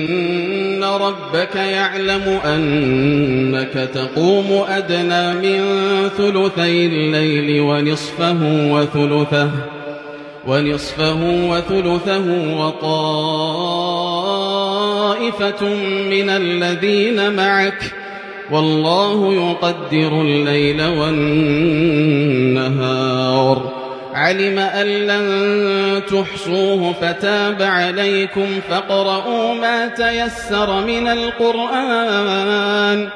إن ربك يعلم أنك تقوم أدنى من ثلثي الليل ونصفه وثلثه وطائفة من الذين معك والله يقدر الليل والنهار علم أن لن تحصوه فتاب عليكم فاقرؤوا ما تيسر من القرآن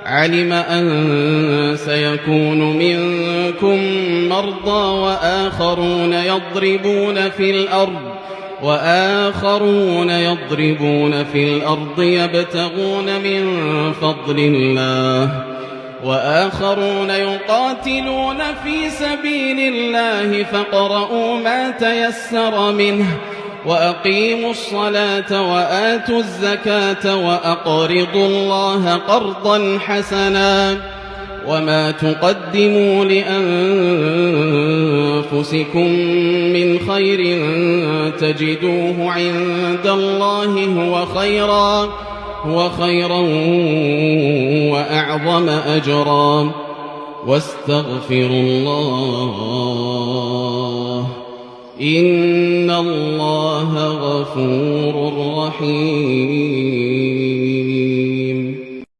علم أن سيكون منكم مرضى وآخرون يضربون في الأرض يبتغون من فضل الله وآخرون يقاتلون في سبيل الله فاقرؤوا ما تيسر منه وأقيموا الصلاة وآتوا الزكاة وأقرضوا الله قرضا حسنا وما تقدموا لأنفسكم من خير تجدوه عند الله هو خيرا وأعظم أجرا واستغفروا الله إن الله غفور رحيم.